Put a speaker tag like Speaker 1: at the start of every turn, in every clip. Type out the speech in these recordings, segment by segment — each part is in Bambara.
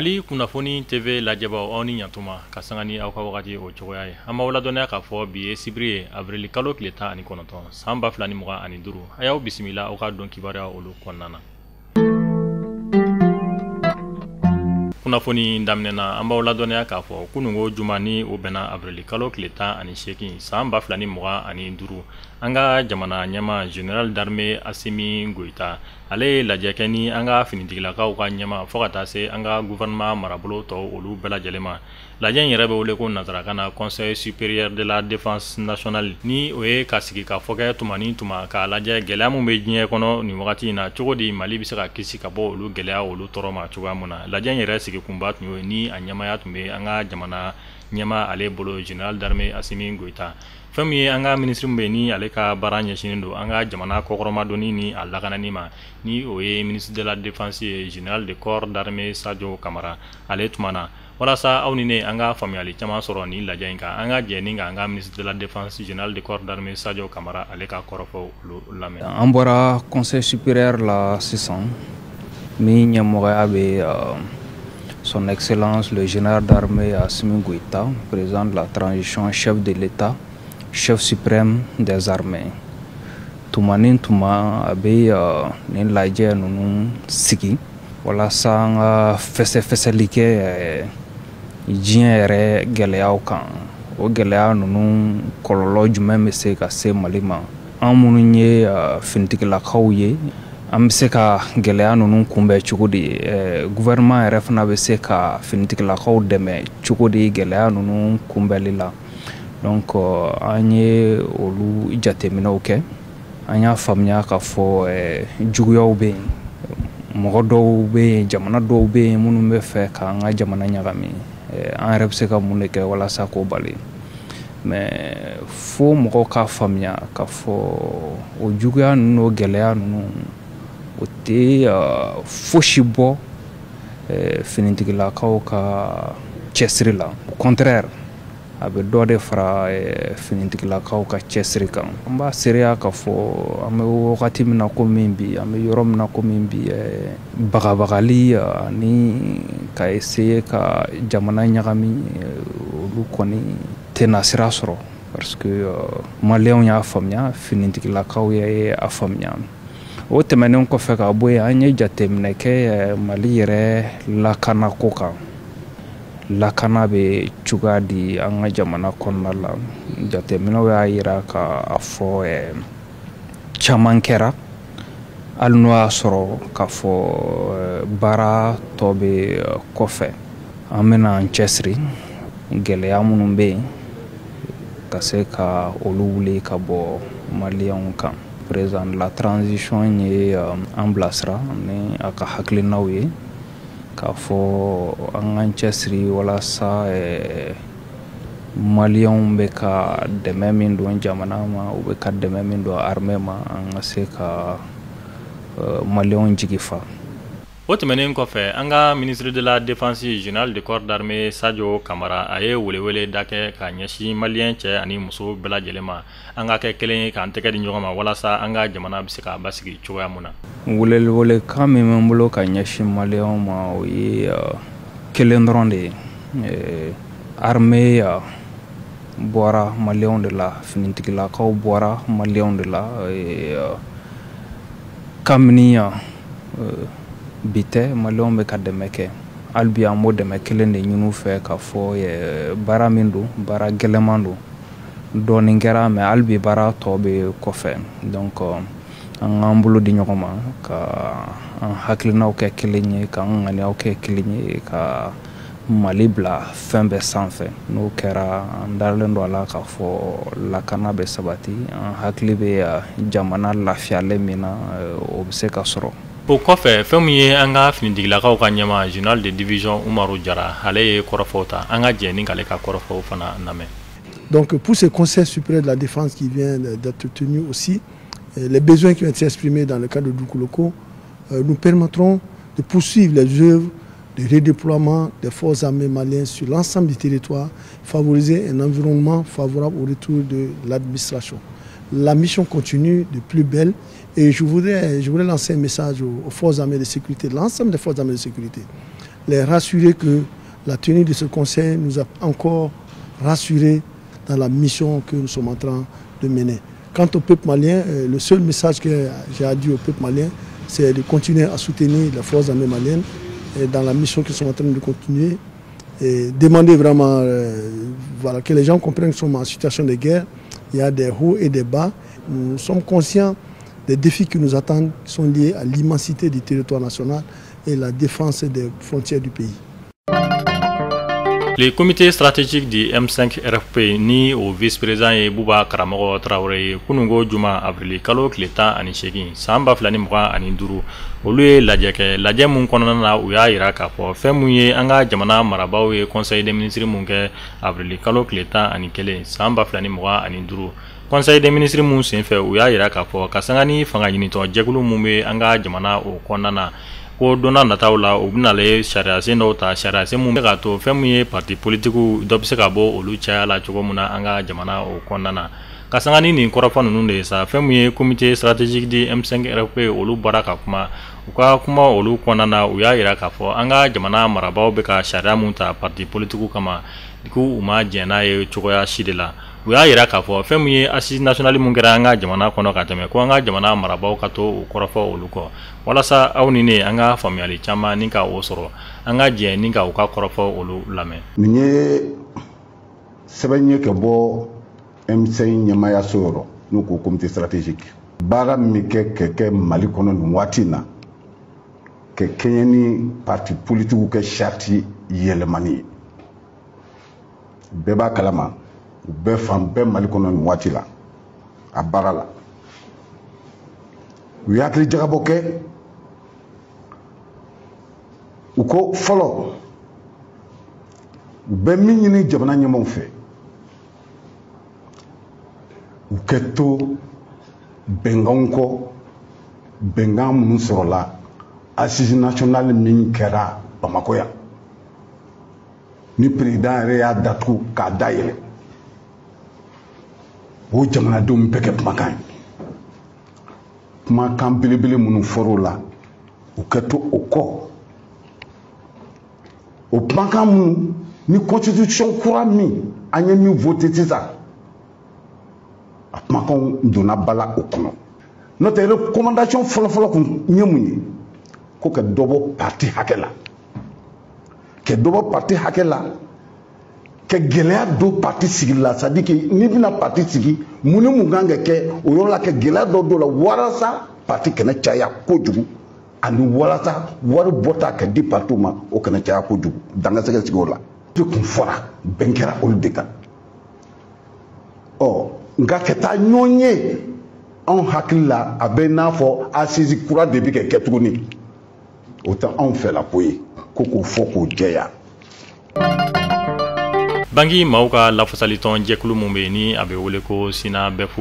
Speaker 1: Mali kunnafoni TV lajɛbaw, aw ni ɲantuma ka sanga ni aw ka wagati o cogoya ye. An b'aw ladɔnniya k'a fɔ bi ye sibiri ye, avril kalo tile 19, san 2025. A y'aw bisimila aw ka don kibaruya olu kɔnɔna na. Kunnafoni daminɛ na, an b'aw ladɔnniya k'a fɔ kununko juma, ni o bɛnna avril kalo tile 18, san 2025, an ka jamana ɲɛma général d'armée Assimi Goïta, ale ye lajɛ kɛ ni an ka finitigilakaw ka ɲɛma, fo ka taa se an ka gouvernement marabolo tɔw olu bɛɛ lajɛlen ma. Lajɛ in yɛrɛ bɛ wele ko nanzarakan na Conseil supérieur de la défense nationale, ni o ye ka sigi ka fɔ kɛ tuma ni tuma k'a lajɛ gɛlɛya min bɛ diɲɛ kɔnɔ nin wagati in na, cogo di Mali bɛ se ka kisi ka bɔ olu gɛlɛya olu tɔɔrɔ ma cogoya mun na. Lajɛ in yɛrɛ sigikunba tun y'o ye, ni a ɲɛmaya tun bɛ an ka jamana ɲɛma ale bolo, général d'armée Assimi Goïta. Fɛn min ye an ka minisiri min bɛ yen, ni ale ka baara ɲɛsinnen don an ka jamana kɔkɔrɔmadonni ni a lakanani ma, ni o ye ministre de la défense ye, général de corps d'armée Sadio Camara, ale tuma na. Walasa aw ni ne an ka faamuyali caman sɔrɔ nin lajɛ in kan, an ka jɛ ni ka an ka ministre de la défense, général de corps d'armée Sadio Camara, ale ka kɔrɔfɔw olu lamɛn.
Speaker 2: An bɔra conseil supérieur la sisan, min ɲɛmɔgɔya bɛ son excellence le général d'armée Assimi Goïta, président de la transition, chef de l'État, chef suprême des armées. Tuma ni tuma, a bɛ nin lajɛ ninnu sigi walasa an ka fɛsɛfɛsɛli kɛ diɲɛ yɛrɛ gɛlɛyaw kan. O gɛlɛya ninnu kɔlɔlɔ jumɛn bɛ se ka se Mali ma? An minnu ye finitigilakaw ye, an bɛ se ka gɛlɛya ninnu kunbɛn cogo di? Gouvernement yɛrɛ fana bɛ se ka finitigilakaw dɛmɛ cogo di gɛlɛya ninnu kunbɛnli la? Donc an ye olu jateminɛw kɛ. An y'a faamuya k'a fɔ juguyaw bɛ yen, mɔgɔ dɔw bɛ yen, jamana dɔw bɛ yen minnu bɛ fɛ k'an ka jamana ɲagami. An yɛrɛ bɛ se ka mun de kɛ walasa k'o bali? Mais fo mɔgɔw k'a faamuya k'a fɔ o juguya ninnu, o gɛlɛya ninnu, o tɛ fosi bɔ finitigilakaw ka cɛsiri la. Au contraire, a bɛ dɔ de fara finitigilakaw ka cɛsiri kan. An b'a seereya k'a fɔ an bɛ wagati min na komi bi, an bɛ yɔrɔ min na komi bi, bagabagali ani ka essayer ka jamana ɲagami, olu kɔni tɛna sira sɔrɔ, parce que maliyɛnw y'a faamuya, finitigilakaw ye a faamuya. O tɛmɛnen kɔfɛ ka bɔ yen, an ye jateminɛ kɛ Mali yɛrɛ lakanako kan. Lakana bɛ cogoya di an ka jamana kɔnɔna la? Jateminɛw y'a yira k'a fɔ caman kɛra, hali n'o y'a sɔrɔ k'a fɔ baara tɔ bɛ kɔfɛ. An bɛna an cɛsiri gɛlɛya minnu bɛ yen, ka se ka olu wuli ka bɔ maliyɛnw kan. Président de la transition ye an bilasira ni a ka hakilinaw ye k'a fɔ an k'an cɛsiri walasa maliyɛnw bɛ ka dɛmɛ min don jamana ma, u bɛ ka dɛmɛ min don armée ma, an ka se ka maliyɛnw jigi fa.
Speaker 1: O tɛmɛnen kɔfɛ, an ka ministre de la défense, général de corps d'armée Sadio Camara, a ye welewele da kɛ ka ɲɛsin maliyɛn cɛ ani muso bɛɛ lajɛlen ma, an ka kɛ kelen ye, k'an tɛgɛ di ɲɔgɔn ma, walasa an ka jamana bɛ se ka basigi cogoya mun na.
Speaker 2: Welewelekan min bɛ n bolo ka ɲɛsin maliyɛnw ma, o ye kelen dɔrɔn de ye. Armée bɔra maliyɛnw de la, finitigilakaw bɔra maliyɛnw de la. Kabini bi tɛ, maliyɛnw bɛ ka dɛmɛ kɛ. Hali bi an b'o dɛmɛ kelen de ɲini u fɛ, k'a fɔ baara min don, baara gɛlɛman don, dɔɔnin kɛra, mais hali bi baara tɔ bɛ kɔfɛ. Donc an k'an bolo di ɲɔgɔn ma, ka an hakilinaw kɛ kelen ye, k'an ŋaniyaw kɛ kelen ye, ka Mali bila fɛn bɛɛ sanfɛ. N'o kɛra, an dalen don a la k'a fɔ lakana bɛ sabati. An hakili bɛ jamana lafiyalen min na, o bɛ se ka sɔrɔ.
Speaker 1: O kɔfɛ, fɛn min ye an ka finitigilakaw ka ɲɛma, général de division Umaru Jara, ale ye kɔrɔfɔw ta. An ka jɛ ni k'ale ka kɔrɔfɔw fana lamɛn.
Speaker 3: Donc pour ce conseil supérieur de la défense qui vient d'être tenu aussi, les besoins qui ont été exprimés dans le cadre de Doukouloko nous permettront de poursuivre les œuvres de redéploiement des forces armées maliennes sur l'ensemble du territoire, favoriser un environnement favorable au retour de l'administration. La mission continue de plus belle et je voudrais lancer un message aux forces armées de sécurité, l'ensemble des forces armées de sécurité. les rassurer que la tenue de ce conseil nous a encore rassurés dans la mission que nous sommes en train de mener. Quant au peuple malien, le seul message que j'ai à dire au peuple malien, c'est de continuer à soutenir les forces armées maliennes dans la mission qu'ils sont en train de continuer et demander vraiment voilà, que les gens comprennent que nous sommes en situation de guerre. Il y a des hauts et des bas. Nous sommes conscients des défis qui nous attendent, qui sont liés à l'immensité du territoire national et la défense des frontières du pays.
Speaker 1: Le comité stratégique du M5 RFP ni o vice-président ye Buba Karamɔgɔ Tarawele ye, kununko juma avril kalo tile 18 san 2025, olu ye lajɛ kɛ, lajɛ mun kɔnɔna na u y'a yira k'a fɔ fɛn mun ye an ka jamana marabaaw ye conseil des ministres mun kɛ avril kalo tile 11 san 2025. Conseil des ministres mun senfɛ, u y'a yira k'a fɔ ka sanga ni fanga ɲinitɔ jɛkulu mun bɛ an ka jamana o kɔnɔna na, ko donna nataw la u bɛnale sariyasen dɔw ta, sariyasen mun bɛ k'a to fɛn mun ye parti politikiw dɔ bɛ se ka bɔ olu caya la cogo min na an ka jamana o kɔnɔna na. Ka sanga ni nin kɔrɔfɔ ninnu de ye sa, fɛn mun ye comité stratégique du M5 RFP, olu bɔra ka kuma. U ka kuma olu kɔnɔna na, u y'a yira k'a fɔ an ka jamana marabaaw bɛ ka sariya mun ta parti politikiw kama, k'u u ma jɛn n'a ye cogoya si de la. U y'a yira k'a fɔ fɛn mun ye assise nationale mun kɛra an ka jamana kɔnɔ ka tɛmɛ, ko an ka jamana marabaaw ka to u kɔrɔfɔ olu kɔ, walasa aw ni ne an ka faamuyali caman ni ka o sɔrɔ. An ka jɛ ni ka u ka kɔrɔfɔ olu lamɛn.
Speaker 4: Nin ye sɛbɛn ye ka bɔ M5 ɲɛmaayaso yɔrɔ, n'o ko comité stratégique. Baara min kɛ ka kɛ Mali kɔnɔ nin waati in na, ka kɛɲɛ ni parti politikiw kɛ charte yɛlɛmani ye, bɛɛ b'a kalama, u bɛɛ fan bɛɛ Mali kɔnɔ nin waati la a baara la. U ye hakili jagabɔ kɛ. U ko fɔlɔ, u bɛ min ɲini jamana ɲɛmaaw fɛ, u kɛ to bɛnkanw kɔ, bɛnkan minnu sɔrɔla assise nationale min kɛra Bamakɔ yan, ni président yɛrɛ y'a datugu k'a dayɛlɛ, o jamanadenw bɛɛ kɛ kumakan ye. Kumakan belebele minnu fɔr'o la, u kɛ to o kɔ, o kumakan minnu ni constitution kura min an ye min voté sisan, a kumakanw donna ba la o kɔnɔ. N'o tɛ, recommandation fɔlɔfɔlɔ kun ye mun ye? Ko ka dɔ bɔ parti hakɛ la, ka dɔ bɔ parti hakɛ la, ka gɛlɛya don parti sigili la, c'est à dire que n'i bɛna parti sigi, mun ni mun kan ka kɛ o yɔrɔ la, ka gɛlɛya dɔ don la walasa parti kana caya kojugu, ani walasa wari bɔta ka di partiw ma, o kana caya kojugu, dan ka se ka sigi o la. De kun fɔra, bɛn kɛra olu de kan. Ɔ nka ka taa ɲɔgɔn ye, anw hakili la a bɛ n'a fɔ assise kura de bɛ ka kɛ tuguni, o tɛ anw fɛla ko ye, ko k'o fɔ k'o jɛya.
Speaker 1: Banki maaw ka lafasalitɔn jɛkulu mun bɛ yen ni a bɛ wele ko SYNABEF,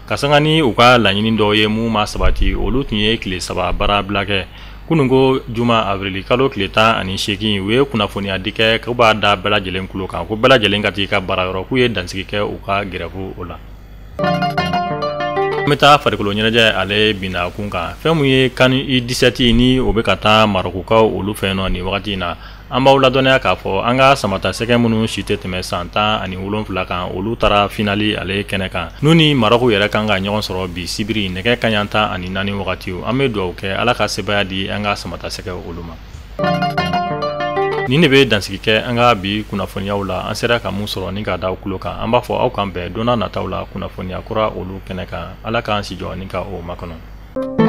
Speaker 1: ka sanga ni u ka laɲini dɔw ye mun ma sabati, olu tun ye tile 3 baarabila kɛ kununko juma avril kalo tile 18. U ye kunnafoniya di kɛ k'u b'a da bɛɛ lajɛlen tulo kan, ko bɛɛ lajɛlen ka t'i ka baara yɔrɔ, k'u ye dansigi kɛ u ka grève o la. An bɛ taa farikolo ɲɛnajɛ ale binna kun kan. Fɛn mun ye CAN U17 ni o bɛ ka taa Marɔkukaw olu fɛ yen nɔ nin wagati in na, an b'aw ladɔnniya k'a fɔ an ka samata sɛgɛ minnu si tɛ tɛmɛ san 17 kan, olu taara finali ale kɛnɛ kan. N'u ni Marɔku yɛrɛ kan ka ɲɔgɔn sɔrɔ bi sibiri nɛgɛ kanɲɛ 14 wagati. An bɛ dugawu kɛ Ala ka sebaaya di an ka samata sɛgɛ olu ma. Nin de bɛ dansigi kɛ an ka bi kunnafoniyaw la, an sera ka mun sɔrɔ ni k'a da aw tulo kan. An b'a fɔ aw kan bɛn donna nataw la kunnafoniya kura olu kɛnɛ kan. Ala k'an si jɔ ni ka o makɔnɔ.